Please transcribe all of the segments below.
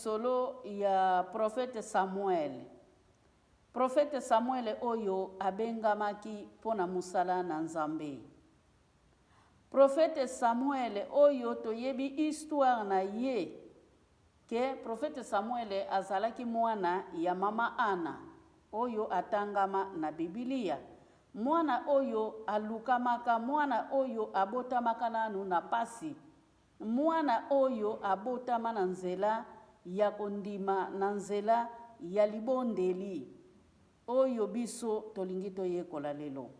lisolo ya prophète Samuel. Prophète Samuel oyo abengamaki mpo na mosala na Nzambe. Prophète Samuel oyo toyebi histoire na ye ke prophète Samuel azalaki mwana ya mama Anna oyo atangama na Bibilia. Mwana oyo alukamaka, mwana oyo abotamaka nanu na pasi, mwana oyo abotama na nzela ya kondima, na nzela ya libondeli oyo biso tolingi toyekola lelo.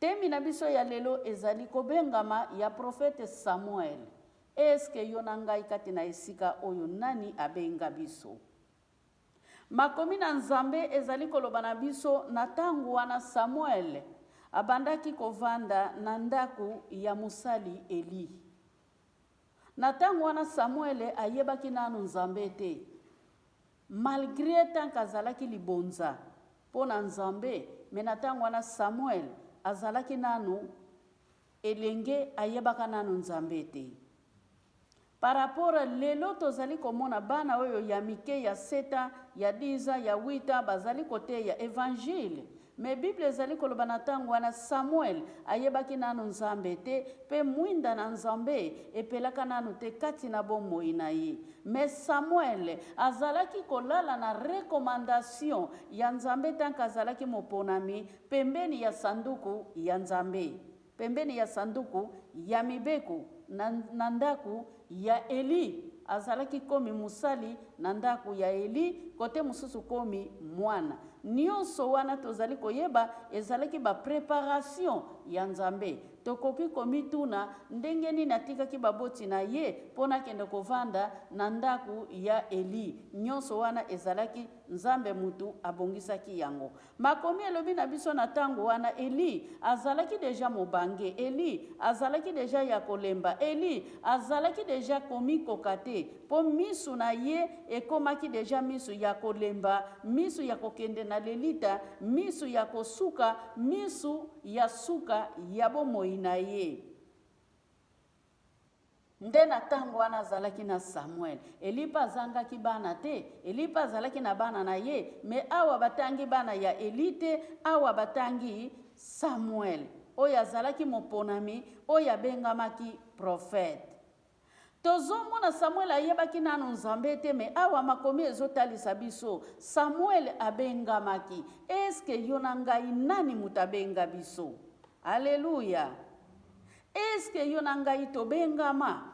Temi na biso ya lelo ezali kobengama ya prophète Samuel. Est-ce que yo na ngai kati na esika oyo nani abenga biso? Makomi na Nzambe ezali koloba na biso na tango wana Samuel abandaki kovanda na ndako ya mosali Eli. Na tango wana Samuel ayebaki nanu Nzambe te. Malgre tant qu'azalaki libonza po na Nzambe, mais na tango wana Samuel azalaki nanu elenge, ayebaka nanu Nzambe te. Par rapport lelo tozali komona bana oyo ya mike ya 7 ans, ya 10 ans, ya 8 ans bazali koteya evangile. Mais Bible ezali koloba na tango wana Samuel ayebaki nanu Nzambe te pe mwinda na Nzambe epelaka nanu te kati na bomoi na ye. Mais Samuel azalaki kolala na recommandation ya Nzambe tant qu'azalaki moponami pembeni ya sanduku ya Nzambe. Pembeni ya sanduku ya mibeko na, na ndako ya Eli. Azalaki komi mosali na ndako ya Eli, kote mosusu komi mwana. Nionso wana tozali koyeba ezalaki ba preparation ya Nzambe. Tokoki komituna ndenge nini atikaki baboti na ye mpo nakende kovanda na ndako ya Eli. Nionso wana ezalaki Nzambe mutu abongisaki yango. Makomi elobi na biso na tango wana Elie azalaki dejà mobange, Elie azalaki dejà ya kolemba, Elie azalaki dejà komikoka te po misu na ye ekomaki dejà misu ya kolemba, misu ya kokende na lelita, misu ya kosuka, misu ya suka ya bomoi na ye. Nde na ntango wana azalaki na Samuel. Eli mpe azangaki bana te. Eli mpe azalaki na bana na ye. Mais awa batangi bana ya Eli te, awa batangi Samuel, oyo azalaki moponami, oyo abengamaki prophète. Tozomona Samuel ayebaki nanu Nzambe te, mais awa makomi ezotalisa biso Samuel abengamaki. Est-ce que yo na ngai nani moto abenga biso? Alleluia! Est ce que yo na ngai tobengama?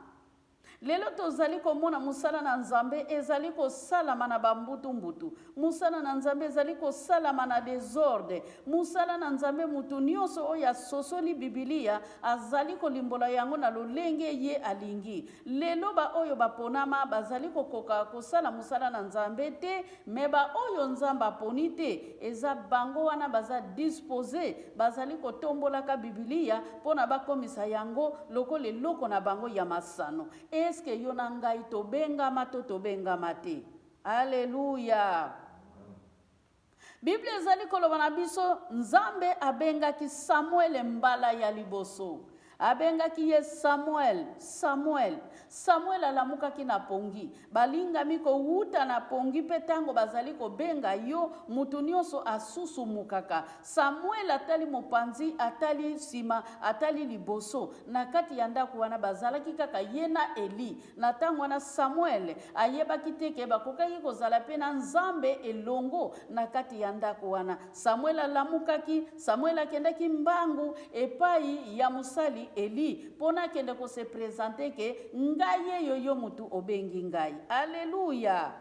Lelo tozali komona mosala na Nzambe ezali kosalama na ba mbutu mbutu. Mosala na Nzambe ezali kosalama na desordre. Mosala na Nzambe mutu nionso oyo asosoli Bibilia azali kolimbola yango na lolenge ye alingi. Lelo ba oyo baponama bazali kokoka kosala mosala na Nzambe te, mais ba oyo Nzambe aponi te, eza bango wana baza disposer, bazali kotombolaka Bibilia mpo na bakomisa yango lokola eloko na bango ya masano. Est ce que yo na ngai tobengama to tobengama te? Alleluia! Biblia ezali koloba na biso, Nzambe abengaki Samuele mbala ya liboso. Abengaki ye Samuel, Samuel. Samuel alamukaki na pongi. Balingami kowuta na pongi mpe tango bazali kobenga yo, moto nionso asusumukaka. Samuel atali mopanzi, atali sima, atali liboso. Na kati ya ndako wana bazalaki kaka ye na Eli. Na ntango wana, Samuele ayebaki te ke bakokaki kozala mpe na Nzambe elongo na kati ya ndako wana. Samuele alamukaki. Samuele akendaki mbangu epai ya mosali Eli mpo na akende ko se presenter ke, Ngai yeyo yo mutu obengi ngai. Aleluya!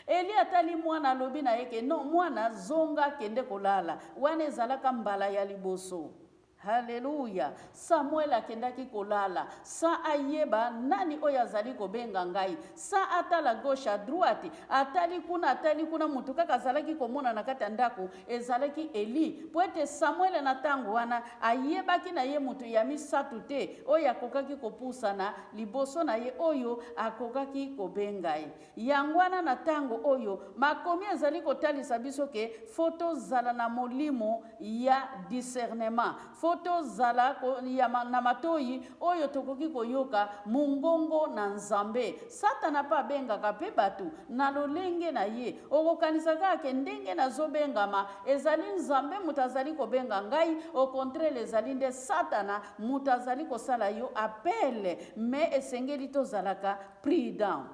Eli atali mwana alobi na ye ke, Non, mwana, zonga kende kolala. Wana ezalaka mbala ya liboso. Haleluya! Samuele akendaki kolala sans ayeba nani oyo azali kobenga ngai, sans atala gauche à droite, atali kuna, atali kuna, moto kaka azalaki komona na kati ya ndako ezalaki Eli, mpo ete Samuele na ntango wana ayebaki na ye moto ya misato te oyo akokaki kopusana liboso na ye, oyo akokaki kobenga ye. Yango wana na tango oyo makomi ezali kotalisa biso ke faut tozala na molimo ya discernement, faut mpo tozala na matoi oyo tokoki koyoka mongongo na Nzambe. Satana mpe abengaka mpe bato na lolenge na ye. Okokanisa kaka ke ndenge nazobengama ezali Nzambe moto azali kobenga ngai, au contraire ezali nde Satana moto azali kosala yo appel. Mais esengeli tozalaka prudent.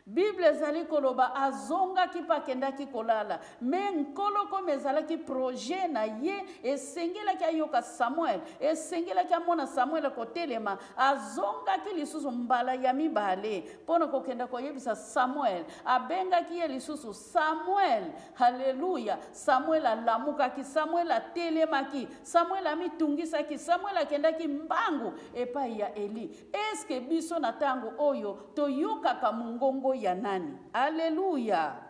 Bible ezali koloba azongaki mpe akendaki kolala. Me Nkolo komi ezalaki projet na ye, esengelaki ayoka Samuel, esengelaki amona Samuel kotelema. Azongaki lisusu mbala ya mibale mpo na kokenda koyebisa Samuel. Abengaki ye lisusu Samuel, haleluya. Samuel alamukaki, Samuel atelemaki, Samuel amitungisaki, Samuel akendaki mbangu epai ya Eli. Eske biso na tango oyo toyokaka mongongo ya nani? Aleluya!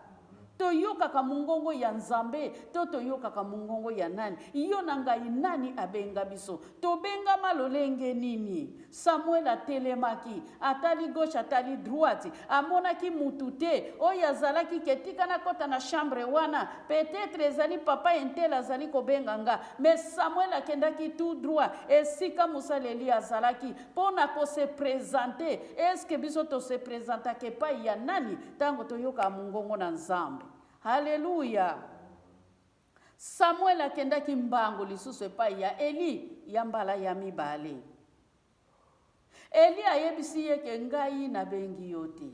Toyokaka mongongo ya Nzambe to toyokaka mongongo ya nani? Yo na ngai nani abenga biso? Tobengama lolenge nini? Samuel atelemaki, atali gauche, atali droite, amonaki mutu te oyo azalaki ke tika nakota na chambre wana, peut-etre ezali papa intel azali kobenga nga. Mais Samuel akendaki tout droit esika mosali Eli azalaki mpo na ko se presenter. Est-ce que biso to se presentaka epai ya nani ntango toyokaka mongongo na Nzambe? Haleluya! Samuel akendaki mbangu lisusu epai ya Eli ya mbala ya mibale. Eli ayebisi ye ke ngai nabengi yo te.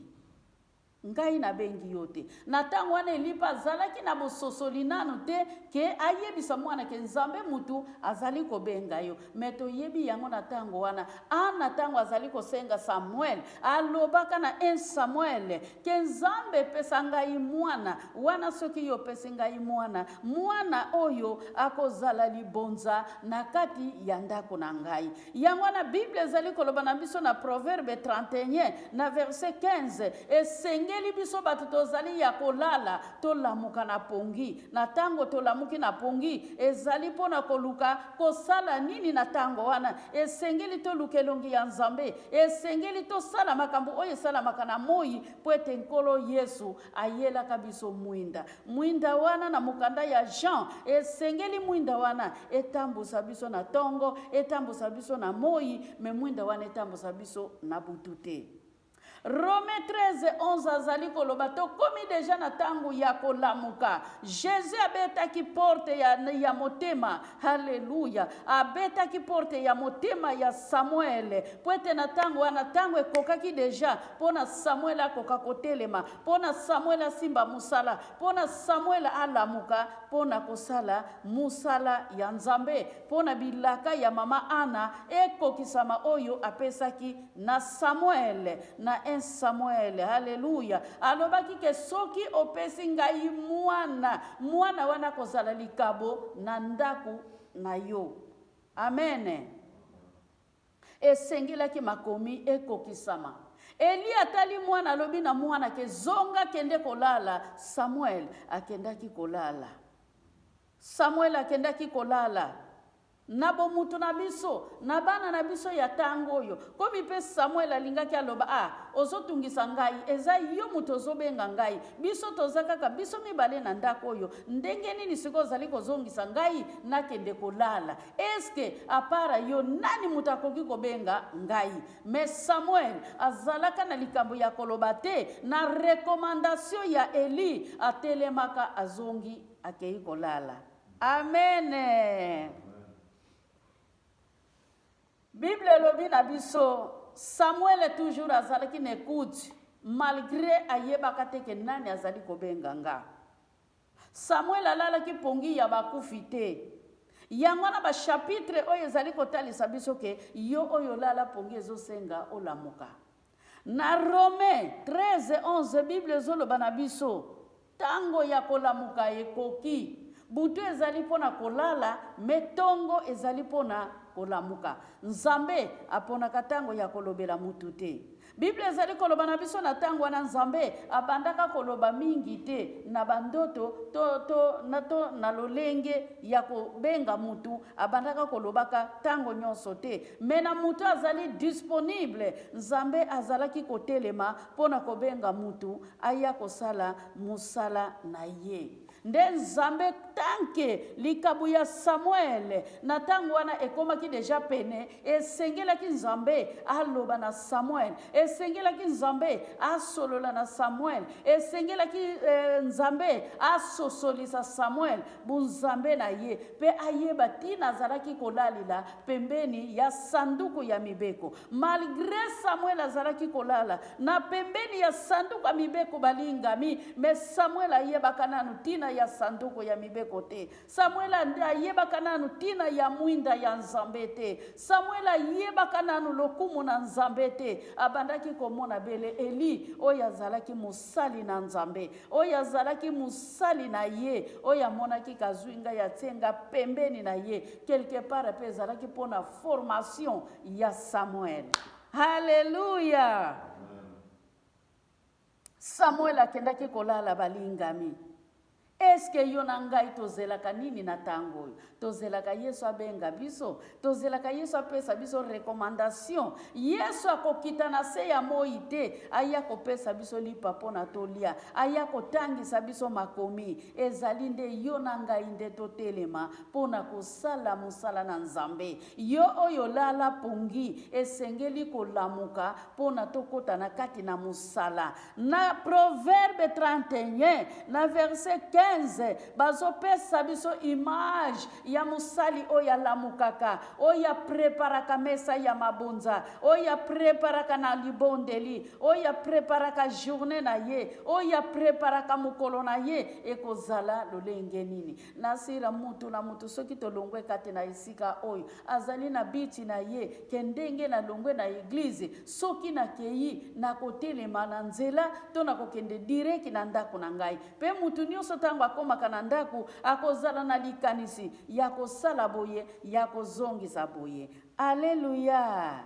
Ngai nabengi yo te. Na ntango wana Eli mpe azalaki na bososoli nanu te ke ayebisa mwana ke Nzambe mutu azali kobenga yo. Me toyebi yango na ntango wana Ana ntango azali kosenga Samuel, alobaka na 1 Samuel ke Nzambe pesa ngai mwana wana, soki yo opesi ngai mwana, mwana oyo akozala libonza na kati ya ndako na ngai. Yango wana Bible ezali koloba na biso na Proverbe 31 na verset 15, esengeli biso bato tozali ya kolala tolamuka na pongi. Na tango tolamuki na pongi, ezali mpo na koluka kosala nini na tango wana? Esengeli toluka elongi ya Nzambe, esengeli tosala makambo oyo esalamaka na moi, mpo ete Nkolo Yesu ayelaka biso mwinda. Mwinda wana na mokanda ya Jean, esengeli mwinda wana etambusa biso na tongo, etambusa biso na moi, me mwinda wana etambusa biso na butu te. Rome 13, 11 azali koloba tokomi deja na ntango ya kolamuka. Jesus abetaki porte ya motema. Haleluya! Abetaki porte ya motema ya Samuel mpo ete na ntango wana, ntango ekokaki deja mpo na Samuel akoka kotelema, mpo na Samuel asimba mosala, mpo na Samuel alamuka mpo na kosala mosala ya Nzambe, mpo na bilaka ya mama Ana ekokisama oyo apesaki na Samuel, na 1 Samuel. Haleluya! Alobaki ke soki opesi ngai mwana, mwana wana akozala likabo na ndako na yo. Amen. Esengelaki makomi ekokisama. Eli atali mwana, alobi na mwana ke zonga kende kolala. Samuel akendaki kolala. Samuel akendaki kolala. Na bomutu na biso, na bana na biso ya tango oyo, komi mpe Samuel alingaki aloba, ah, ozotungisa ngai, eza yo moto ozobenga ngai, biso toza kaka biso mibale na ndako oyo, ndenge nini sikoyo ozali kozongisa ngai nakende kolala? Eske apara yo nani moto akoki kobenga ngai? Mais Samuel azalaka na likambo ya koloba te. Na recommandation ya Eli, atelemaka, azongi, akei kolala. Amen. Bible elobi na biso Samuel toujours azalaki na écoute malgré ayebaka te ke nani azali kobenga nga. Samuel alalaki pongi ya bakufi te. Yango wana ba chapitre oyo ezali kotalisa biso ke yo oyo olala pongi ezosenga olamuka. Na Romain 13 11 Bible ezoloba na biso tango ya kolamuka ekoki. Butu ezali mpo na kolala, me tongo ezali mpo na kolamuka. Nzambe aponaka tango ya kolobela mutu te. Biblia ezali koloba na biso na ntango wana Nzambe abandaka koloba mingi te na bandoto to, na, to na lolenge ya kobenga mutu, abandaka kolobaka ntango nyonso te. Me na mutu azali disponible, Nzambe azalaki kotelema mpo na kobenga mutu aya kosala mosala na ye. Nde Nzambe tanke likabo ya Samuel na ntango wana ekomaki deja pene, esengelaki Nzambe aloba na Samuel, esengelaki Nzambe asolola na Samuel, esengelaki eh, Nzambe asosolisa Samuel bunzambe na ye mpe ayeba ntina azalaki kolalila pembeni ya sanduku ya mibeko. Malgre Samuel azalaki kolala na pembeni ya sanduku ya mibeko balingami, me Samuel ayebaka nanu ntina ya sanduku ya mibeko te. Samuel ayebaka nanu ntina ya mwinda ya Nzambe te. Samuel ayebaka nanu lokumu na Nzambe te. Abandaki komona bele Eli oyo azalaki mosali na Nzambe, oyo azalaki mosali na ye, oyo amonaki kazwi ngai atie nga pembeni na ye quelque part, mpe ezalaki mpo na formation ya Samuel. Haleluya! Samuel akendaki kolala balingami. Eske yo na ngai tozelaka nini na ntango oyo? Tozelaka Yesu abenga biso, tozelaka Yesu apesa biso recommandation. Yesu akokita na se ya moi te, aya kopesa biso lipa mpo na tolia, aya kotangisa biso makomi. Ezali nde yo na ngai nde totelema mpo na kosala mosala na Nzambe. Yo oyo olala pongi, esengeli kolamuka mpo na tokota na kati na mosala. Na Proverbe 31 na verset 15 bazopesa biso image ya mosali oyo alamukaka, oyo apreparaka mesa ya mabonza, oyo apreparaka na libondeli, oyo apreparaka journée na ye, oyo apreparaka mokolo na ye ekozala lolenge nini. Nasira mutu na mutu soki tolongwe kati na esika oyo azali na biti na ye ke ndenge nalongwe na eglize soki nakei nakotelema na nzela to nakokende direki na ndako na ngai. Mpe mutu nyonso ntango akomaka na ndako akozala na likanisi ya kosala boye, ya kozongisa boye. Aleluya!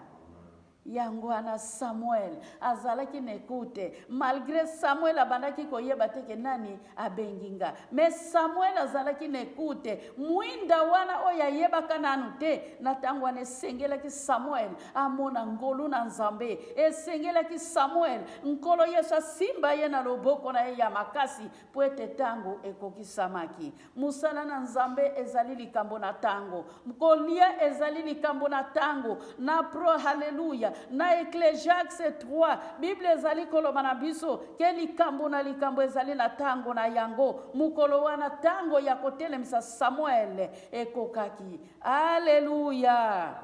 Yango wana Samuel azalaki na ekute. Malgre Samuel abandaki koyeba te ke nani abengi nga, me Samuel azalaki na ekute. Mwinda wana oyo ayebaka nanu te na ntango wana, esengelaki Samuel amona ngolu na Nzambe. Esengelaki Samuel, Nkolo Yesu asimba ye na loboko na ye ya makasi, mpo ete ntango ekokisamaki. Mosala na Nzambe ezali likambo na ntango. Kolia ezali likambo na ntango. Na pro haleluya, na Ecclesiaste 3, Bible ezali koloba na biso ke likambo na likambo ezali na ntango na yango. Mokolo wana ntango ya kotelemisa Samuel ekokaki. Aleluya!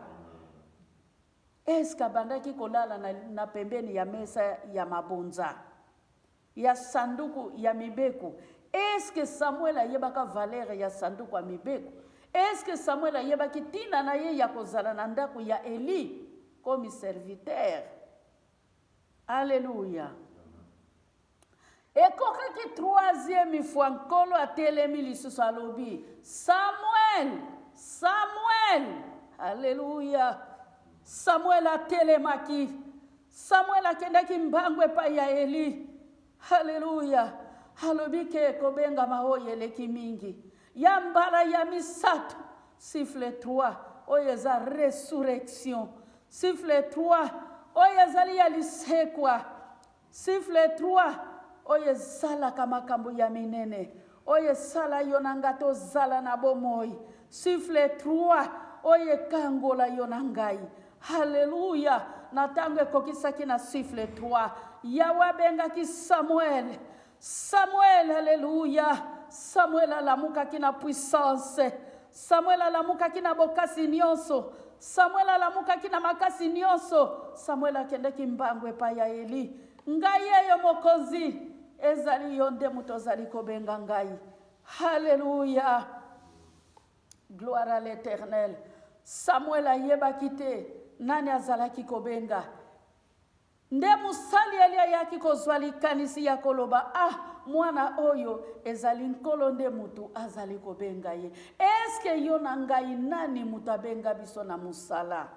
Eske abandaki kolala na, na pembeni ya mesa ya mabonza ya sanduku ya mibeko? Eske Samuel ayebaka valeur ya sanduku ya mibeko? Eske Samuel ayebaki ntina na ye ya kozala na ndako ya Eli comme serviteur? Alleluia. Ekokaki troisième fois, Nkolo atelemi lisusu alobi, Samuel, Samuel. Alleluia. Samuel atelemaki. Samuel akendaki mbangu epai ya Eli. Haleluya! Alobi ke kobengama oyo eleki mingi. Ya mbala ya misato, siffle 3 oyo eza resurrection. Siffle 3 oyo ezali ya lisekwa. Siffle 3 oyo esalaka makambo ya minene, oyo esala yo na nga tozala na bomoi. Siffle 3 oyo ekangola yo na ngai. Haleluya! Na ntango ekokisaki na siffle 3, Yawe abengaki Samuel. Samuel, haleluya! Samuel alamukaki na puissance. Samuel alamukaki na bokasi nyonso. Samuel alamukaki na makasi nyonso. Samuel akendaki mbangu epai ya Eli. Ngai eyo mokonzi, ezali yo nde moto ozali kobenga ngai. Haleluya! Gloire à l'Éternel. Samuel ayebaki te nani azalaki kobenga. Nde mosali Eli ayaki kozwa likanisi ya koloba, ah, mwana oyo ezali Nkolo nde motu azali kobenga ye. Eske yo na ngai nani moto abenga biso na mosala?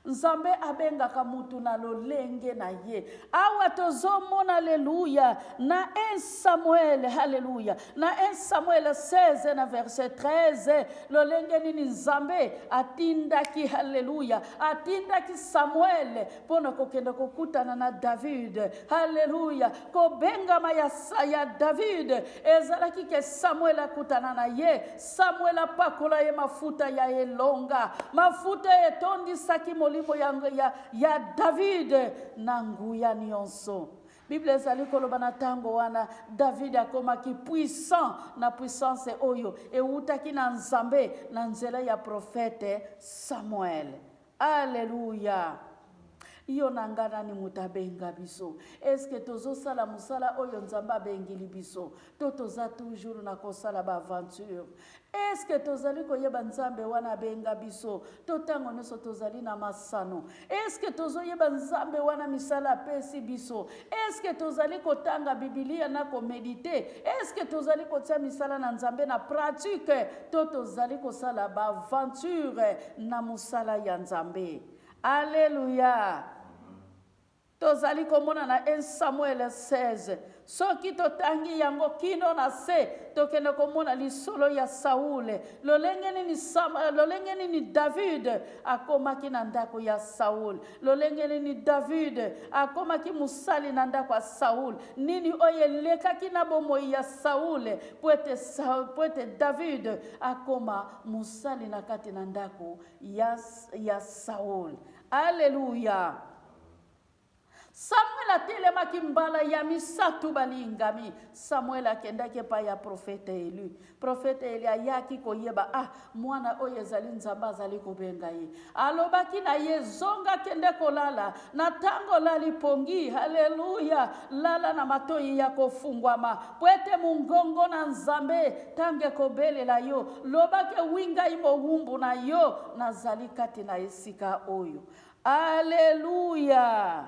Nzambe abengaka mutu na lolenge na ye. Awa tozomona, aleluya, na 1 Samuel, aleluya, na 1 Samuel 16 na verset 13, lolenge nini Nzambe atindaki, aleluya, atindaki Samuel mpo na kokende kokutana na David. Aleluya, kobengama ya, ya David ezalaki ke Samuel akutana na ye. Samuel apakola ye mafuta ya elonga, mafuta etondisaki molimo ya, ya, ya David na nguya nyonso. Biblia ezali koloba na ntango wana David akomaki puissant na puissance oyo ewutaki na Nzambe na nzela ya profete Samuel. Aleluya! Yo na nga nani moto abenga biso? Eske tozosala mosala oyo Nzambe abengeli biso to toza toujours na kosala baaventure? Eske tozali koyeba Nzambe wana abenga biso to ntango nyonso tozali na masano? Eske tozoyeba Nzambe wana misala apesi biso? Eske tozali kotanga Bibilia na komedite? Eske tozali kotia misala na Nzambe na pratique to tozali kosala baaventure na mosala ya Nzambe? Aleluya! Tozali komona na 1 Samuel 16, soki totangi yango kino na se, tokende komona lisolo ya Saule, lolenge nini, lolenge nini David akomaki na ndako ya Saul, lolenge nini David akomaki mosali na ndako ya Saul, nini oyo elekaki na bomoi ya Saul po ete, po ete David akoma mosali na kati na ndako ya, ya Saul. Aleluya! Samuel atelemaki mbala ya misato, balingami. Samuel akendaki epai ya profete Eli. Profete Eli ayaki koyeba, ah, mwana oyo ezali Nzambe azali kobenga ye. Alobaki na ye, zonga kende kolala. Na ntango olali pongi, haleluya, lala na matoi ya kofungwama, po ete mongongo na Nzambe ntango ekobelela yo, lobaki wi ngai mowumbu na yo, nazali kati na esika oyo. Aleluya!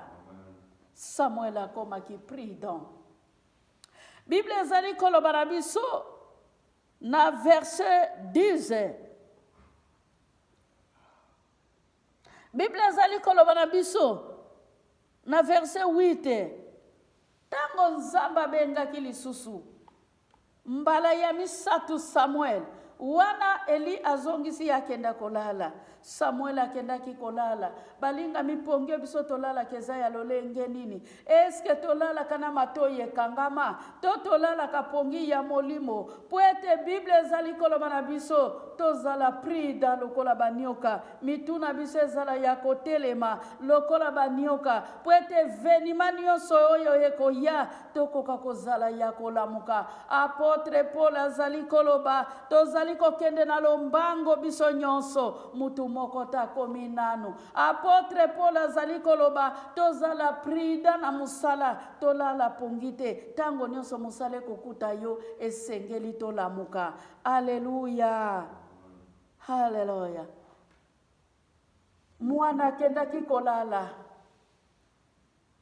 Samuel akomaki prudent. Bible ezali koloba na biso na verset 10. Bible ezali koloba na biso na verset 8. Ntango Nzambe abengaki lisusu Mbala ya misatu Samuel. Wana Eli azongisi ye akenda kolala. Samuel akendaki kolala. Balingami pongi biso tolalaka eza ya lolenge nini? Eske tolalaka na matoyi ekangama to tolalaka pongi ya molimo? Po ete Bible ezali koloba na biso tozala prida lokola banioka, mitu na biso ezala ya kotelema lokola banioka, po ete venima nyonso oyo ekoya tokoka kozala ya kolamuka. Apotre Paul azali koloba, tozali kokende na lombango biso nyonso, mutu moko te akomi nanu. Apotre Paul azali koloba, tozala prida na mosala, tolala pongi te. Tango nyonso mosala ekokuta yo, esengeli tolamuka. Aleluya, haleluya. Mwana akendaki kolala.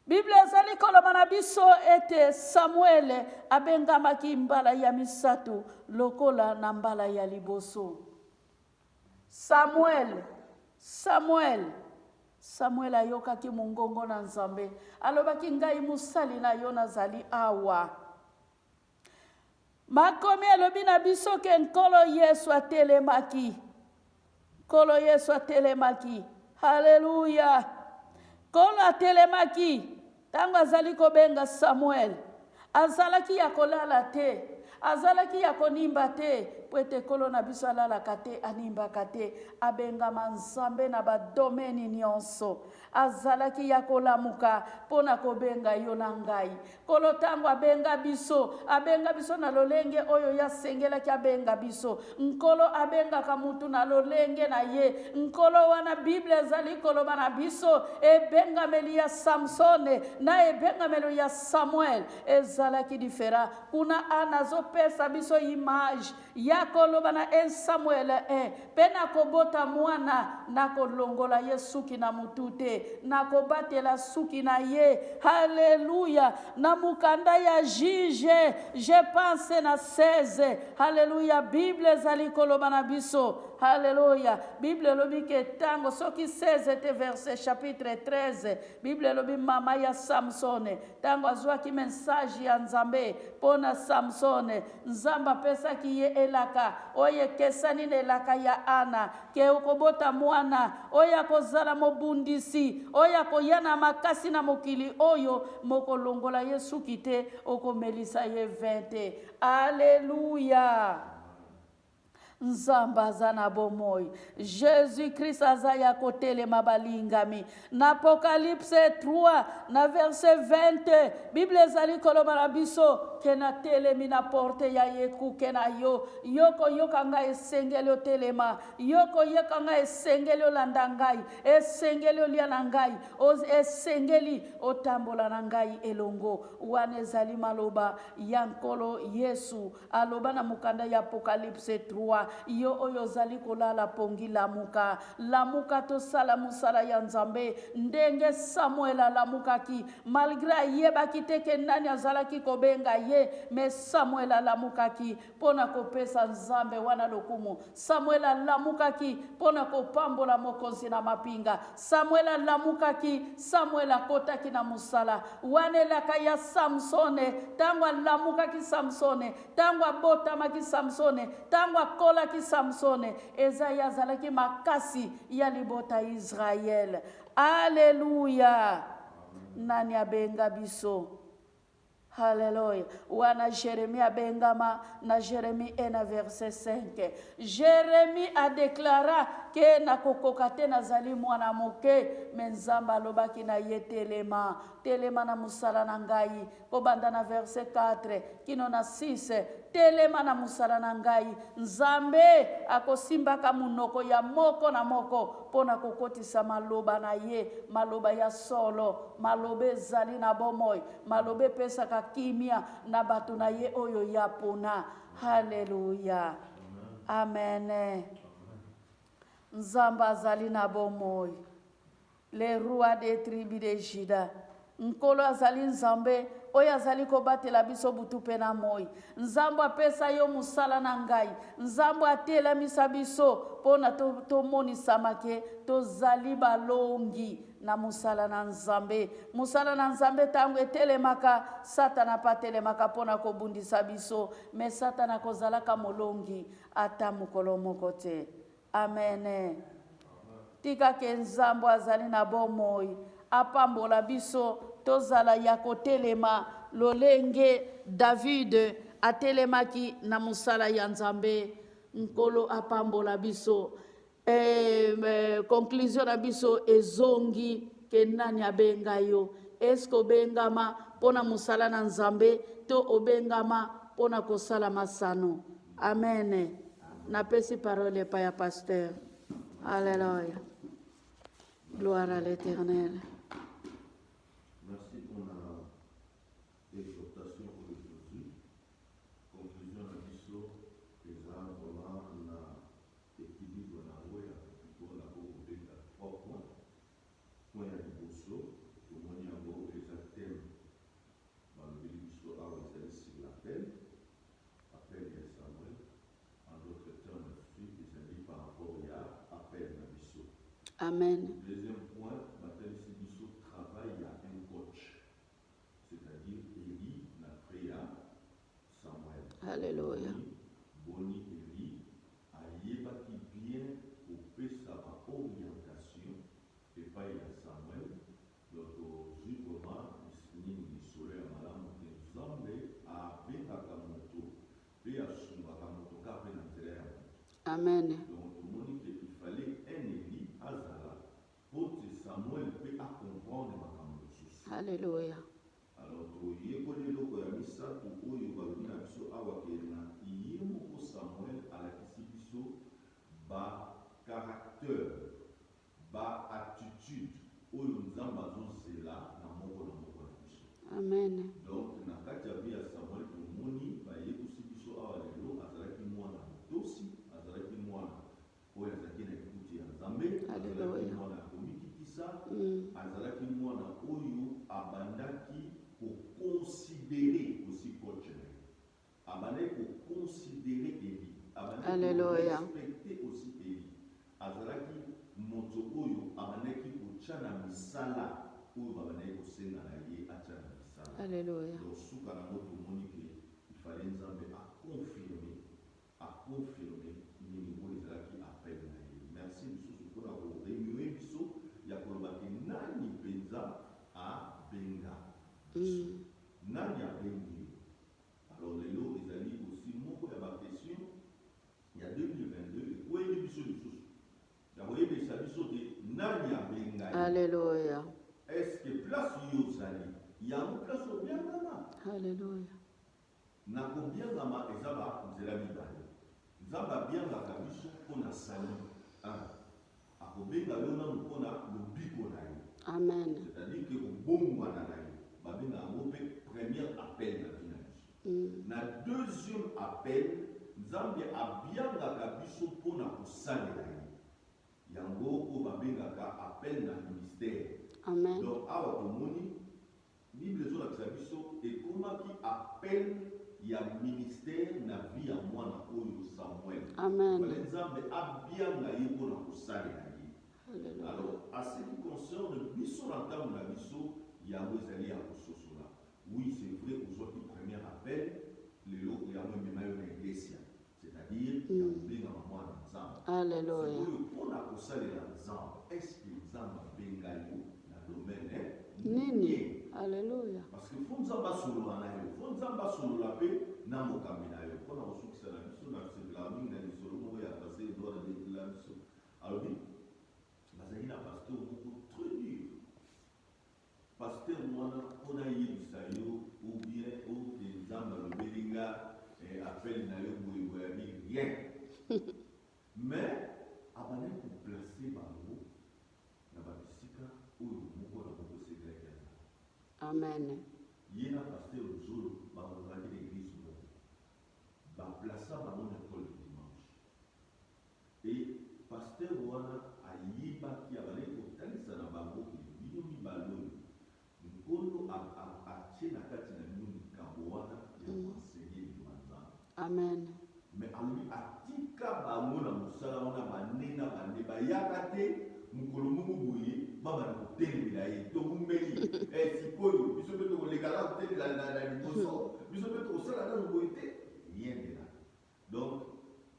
Biblia ezali koloba na biso ete Samuele abengamaki mbala ya misatu lokola na mbala ya liboso. Samuele, Samuele. Samuele ayokaki mongongo na Nzambe. Alobaki, ngai mosali na yo nazali awa. Makomi elobi na biso ke Nkolo Yesu atelemaki. Nkolo Yesu atelemaki. Haleluya! Nkolo atelemaki ntango azali kobenga Samuel. Azalaki ya kolala te, azalaki ya konimba te, mpo ete Nkolo na biso alalaka te, animbaka te. Abengama Nzambe na badomeni nyonso. Azalaki ya kolamuka mpo na kobenga yo na ngai. Nkolo ntango abenga biso, abenga biso na lolenge oyo ye asengelaki abenga biso. Nkolo abengaka mutu na lolenge na ye. Nkolo wana Bible ezali koloba na biso, ebengameli ya Samsone na ebengameli ya Samuel ezalaki diferent. Kuna Ana azopesa biso image ya koloba na 1 Samuel 1, Mpe nakobota mwana, nakolongola ye suki na motu te, nakobatela suki na ye. Haleluya! Na mokanda ya Juge, je pense na 16. Haleluya! Bible ezali koloba na biso. Haleluya! Bible elobi ke ntango soki 16 te verset chapitre 13, Bible elobi mama ya Samsone ntango azwaki message ya Nzambe mpo na Samsone, Nzambe apesaki ye elaka oyo ekesani na elaka ya Ana, ke okobota mwana oyo akozala mobundisi, oyo akoya na makasi na mokili oyo, mokolongola ye suki te, okomelisa ye vin te. Aleluya! Nzambe aza na bomoi. Jesus Christ aza ya kotelema balingami. Na Apocalypse 3 na verset 20, Bible ezali koloba na biso ke natelemi na porte ya ekuke na yo. Yo koyoka ngai esengeli otelema. Yo koyoka ngai esengeli olanda ngai. Esengeli olia na ngai. Esengeli otambola na ngai elongo. Wana ezali maloba ya Nkolo Yesu. Aloba na mokanda ya Apocalypse 3, yo oyo ozali kolala pongi, lamuka. Lamuka tosala mosala ya Nzambe ndenge Samuel alamukaki. Malgre ayebaki te ke nani azalaki kobenga ye, mais Samuel alamukaki mpo na kopesa Nzambe wana lokumu. Samuel alamukaki mpo na kopambola mokonzi na mapinga. Samuel alamukaki, Samuel akotaki na mosala. Wana elaka ya Samsone, ntango alamukaki Samsone, ntango abotamaki Samsone, ntango akolaki Samsone, eza ye azalaki makasi ya libota Israele. Aleluya! Nani abenga biso? Haleluya. Wana Jeremie abengama na Jeremie 1 na verset 5. Jeremie adeklara ke nakokoka te, nazali mwana moke, me Nzambe alobaki na ye telema, telema na mosala na ngai, kobanda na verset 4 kino na 6, telema na mosala na ngai. Nzambe akosimbaka monoko ya moko na moko mpo na kokotisa maloba na ye, maloba ya solo, maloba ezali na bomoi. Maloba epesaka kimia na bato na ye oyo ya pona. Haleluya, amen. Nzambe azali na bomoi, le roi des tribus de Juda. Nkolo azali Nzambe oyo azali kobatela biso butu mpe na moi. Nzambe apesa yo mosala na ngai. Nzambe atelamisa biso mpo na tomonisama ke tozali balongi na mosala na Nzambe. Mosala na Nzambe ntango etelemaka, Satana mpe atelemaka mpo na kobundisa biso, me Satana akozalaka molongi ata mokolo moko te. Amen. Tika ke Nzambe azali na bomoi apambola biso, tozala ya kotelema lolenge David atelemaki na mosala ya Nzambe. Nkolo apambola biso. Eh, eh, conclusion na biso ezongi ke nani abenga yo? Eske obengama mpo na mosala na Nzambe to obengama mpo na kosala masano? Amen. Napesi parole epai ya pasteur. Alleluia, gloire à l'Éternel. Merci pour la exhortation oyo tozwi. Conclusion na biso eza vraiment na Equilibre na yango ya mpo na ko kobeta trois points. Point ya liboso tomoni yango eza thème balobeli biso awa ezali sur l'appel, appel ya Samuel, en d'autres termes mosusu ezali par rapport ya appel na biso. Amen. Deuxième point batalisi biso travail ya un coach, c'est-à-dire Elie na près ya Samuel. Alleluia. Boni, boni Eli ayebaki bien kopesa ba orientation epai ya Samuel, donc tozui vraiment nini lisolo ya malamu ke Nzambe abengaka moto pe asungaka moto kaka pe na nzela ya moto. Amen. Donc tomoni ke il fallait un Eli azala po te Samuel pe a comprendre makambo mosusu. Alleluia. Alors toyekoli eloko ya misatu oyo balobi na biso awa ke na ye moko Samuel alakisi biso ba caracteurs, ba attitudes oyo Nzambe azo zela na moko na moko na biso. Amen. Donc na kati ya vie ya Samuel tomoni bayebisi biso awa lelo azalaki mwana botosi, azalaki mwana oyo azalaki na ekuti ya Nzambe, azalaki mwana ya komikitisa, azalaki mwana oyo abandaki ko considerer aussi coach na ye, abandaki ko considerer Elie. Abandaki Alleluia. korespecte aussi Eli. Azalaki moto oyo abandaki kotya na misala oyo babandaki kosenga na ye atya na misala. Alleluia. Donc suka nango tomoni ke il fallait Nzambe aconfirme nini oyo ezalaki appel na ye. Merci lisusu mpona koremuer biso ya koloba ke nani mpenza abenga biso, nani abengi yo. Alors lelo ezali aussi moko ya baquestion ya 2022 ekweli biso lisusu ya koyebisa biso te nani abenga ye. Alleluia. Est ce que place yo ozali yango place obiangama? Alleluia. Na kobiangama eza banzela mibale. Nzambe abiangaka biso mpona salut 1, akobenga yo nanu mpona lobiko na ye. Amen. C'est-à-dire ke kobongwana na yo, babenga yango mpe premier appel na vie na biso. Na deuxième appel, Nzambe abiangaka biso mpona kosalela ye, yango oyo babengaka appel na ministère. Amen. Donc awa tomoni Bible ezolakisa biso ekomaki appel ya ministère na vie ya mwana oyo Samuel. Amen. Fallait Nzambe abianga ye mpona kosalela ye. Alleluia. Alors, à ce qui concerne biso na ntango na biso, yango ezali ya kososola. Oui, c'est vrai, ozwaki premier appel, lelo yango emema yo na eglesia, c'est-à-dire ya kobengama mwana Nzambe. Alleluia. Sikoyo mpona kosalela Nzambe, est ce que Nzambe abenga yo na domaine nini? Alleluia. Parce que faut Nzambe asolola na yo, faut Nzambe asolola mpe na mokambi na yo. Mpona kosukisa na biso, na sepelaka mingi na lisolo moko ya pasteur Edouard abetela biso. Alobi bazalaki na pasteur moko très dur. Pasteur wana, mpona yebisa yo ou bien oke Nzambe alobeli nga appel na yo boye boye, abi rien, mais abandaki koplace bango na babisika oyo moko na moko esengelaki azala. Amen. Ye na pasteur Luzolo bango bazalaki na église moko, baplaça bango na école de dimanche et pasteur wana ayebaki, abandaki kotalisa na bango ke bino mibale oyo Nkolo atie na kati na bino likambo wana ya koenseigner liloba Nzambe. Amen. Mais alobi atika bango na mosala wana bane na bane, bayaka te. Mokolo moko boye babanda kotelemela ye: "Tobumbeli sikoyo, biso mpe tokolekaka kotelemela na liboso, biso mpe tokosala nano boye te." Rien de là. Donc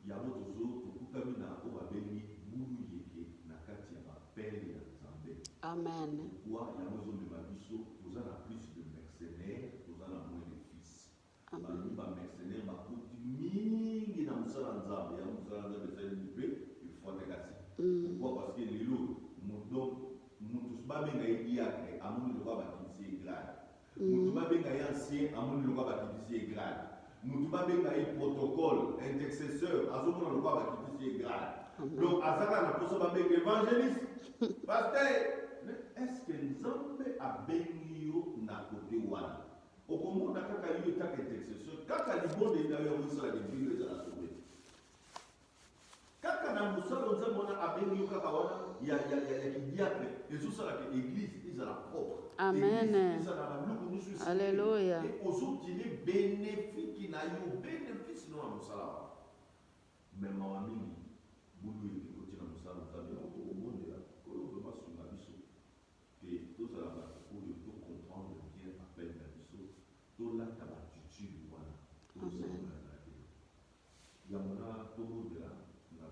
yango tozo tokutami na oyo babengi bulu yeke na kati ya baappel ya Nzambe. Amen. Pourquoi yango ezomema biso? Toza na plus de mercenaires, toza na moins de fils. Balobi bamercenaire bakoti mingi na mosala Nzambe, yango mosala Nzambe esali mpe efwate kasi. Pourquoi? Parce que lelo donc motu babenga ye diacre, amoni lokola bakitisi ye grade. Motu babenga ye ancien, amoni lokola bakitisi ye grade. Motu babenga ye protocole, intercesseur, azomona lokola bakitisi ye grade. Donc aza kaka na mposa babenga évangéliste, pasteur. Est ce que Nzambe abengi yo na kote wana? Okomona kaka yo etaka intercesseur, kaka libondeli na yo yango esalaka ebilo ezala sauvé. Kaka na mosala Nzambe wana abengi yo kaka wana ya kidiacre, ezosalaka église ezala propre. Amen. Église ezala na babiloko nyonso esengeli. Alléluia. E ozotire bénéfice na yo, bénéfice no na mosala wana. Mais mawa mingi, bulu ekoti na mosala Nzambe. Yango tokobondela Kolo vraiment asunga biso ke tozala bato oyo tocomprendre bien appel na biso, tolata baattitude wana, tozala.